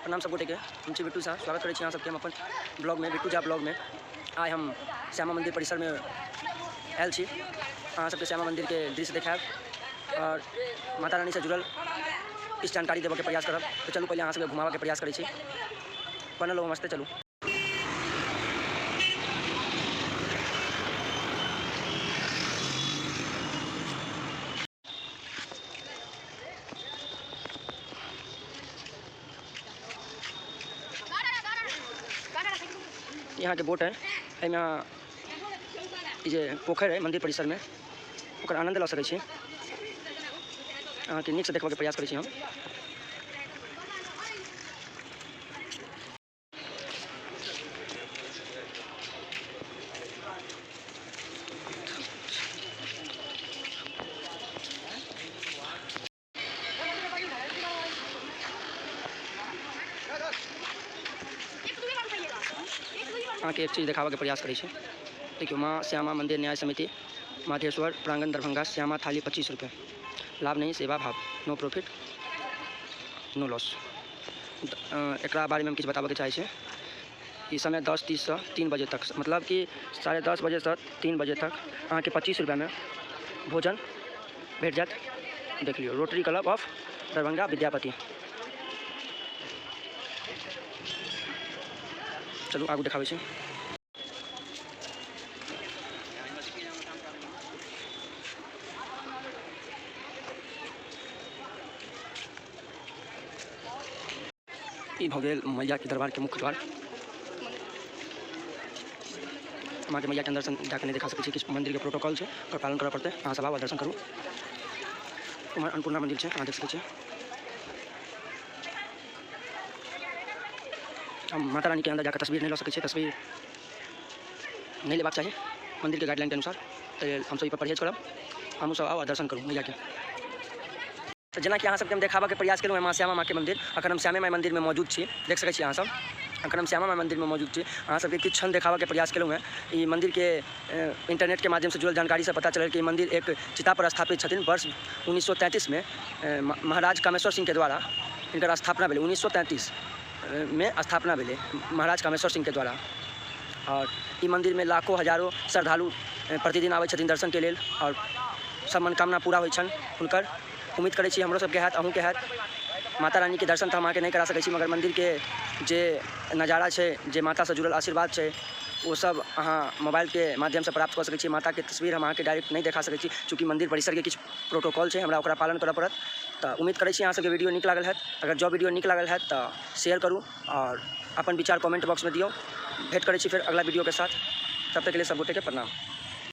प्रणाम सब गोटे के, हम छी बिट्टू झा, स्वागत करै छी अहाँ सबके हम अपन ब्लॉग में, बिट्टू झा ब्लॉग में। आइ हम श्यामा मंदिर परिसर में आयल छी, अहाँ सबके श्यामा मंदिर के दृश्य देखायब और माता रानी से जुड़ल किछु जानकारी देबऽ के प्रयास करब। तो चलू पहले अहाँ सबके घुमाबऽ के प्रयास करै छी, बनल रहू मस्ते। चलू यहाँ के बोट है, एहिमे ई जे पोखरि है मंदिर परिसर में, ओकर आनंद लऽ सकै छी। अहाँके नीकसँ देखबऽके प्रयास करै छी हम। अहाँके एक चीज देखाबऽके प्रयास करै छी। देखियौ, माँ श्यामा मंदिर न्याय समिति माधेश्वर प्रांगण दरभंगा, श्यामा थाली 25 रुपये, लाभ नहीं सेवा भाव, नो प्रॉफिट नो लॉस। एकरा बारेमे हम किछु बताबऽके चाहै छी। ई समय 10:30 से 3 बजे तक, मतलब कि 10:30 बजे से 3 बजे तक अहाँके 25 रुपयामे भोजन भेट जायत। देख लियौ, Rotary Club of Darbhanga Vidyapati. चलू आगू देखाबै छी। ई भऽ गेल मैया के दरबार के मुख्य द्वार। अहाँके मैया के अंदर से जाके नहीं देखा सकै छी, किछु मंदिर के प्रोटोकॉल छै, ओकर पालन करऽ पड़तै। अहाँ सब आउ आ दर्शन करू। उम्हर अन्नपूर्णा मंदिर छै, अहाँ देख सकै छी। हम माता रानी के अंदर जाकर तस्वीर नहीं लऽ सकै छी, तस्वीर नहीं लेबाक चाही मंदिर के गाइडलाइन के अनुसार। तऽ हमसब एहि पर परहेज करब। हमहूँ सब आउ आ दर्शन करू मैया के। तऽ जेनाकि अहाँ सबके हम देखाबऽके प्रयास केलहुँ माँ श्यामा माँके मंदिर। अखन हम श्यामे माइ मंदिरमे मौजूद छी, देख सकै छी अहाँ सब। अखन हम श्यामा माइ मंदिरमे मौजूद छी। अहाँ सबके किछु क्षण देखाबऽके प्रयास केलहुँ हेँ। ई मंदिरके इंटरनेट के माध्यम से जुड़ल जानकारी से पता चलल कि ई मंदिर एक चिता पर स्थापित छथिन। वर्ष 1933 में महाराज कामेश्वर सिंह के द्वारा हिनकर स्थापना भेलै। 1933 में स्थापना भेलै महाराज कामेश्वर सिंह के द्वारा। और ई मंदिरमे लाखों हजारों श्रद्धालु प्रतिदिन आबै छथिन दर्शन के लेल और सब मनोकामना पूरा होइ छनि हुनकर। उम्मीद करै छी हमरो सबके हैत, अहूँके हैत। माता रानी के दर्शन तऽ हम अहाँके नहि करा सकै छी, मगर मंदिर के जे नजारा छै, जे मातासँ जुड़ल आशीर्वाद छै, ओ सब अहाँ मोबाइल के माध्यम से प्राप्त कऽ सकै छी। माता के तस्वीर हम अहाँके डायरेक्ट नहि देखा सकै छी, चूँकि मंदिर परिसर के किछु प्रोटोकॉल छै, हमरा ओकरा पालन करऽ पड़त। तऽ उम्मीद करै छी अहाँ सबके वीडियो नीक लागल हैत। अगर जँ वीडियो नीक लागल हैत तऽ शेयर करू और अपन विचार कमेंट बॉक्स में दियौ। भेंट करै छी फेर अगला वीडियो के साथ। तब तक के लिए सब गोटे के प्रणाम।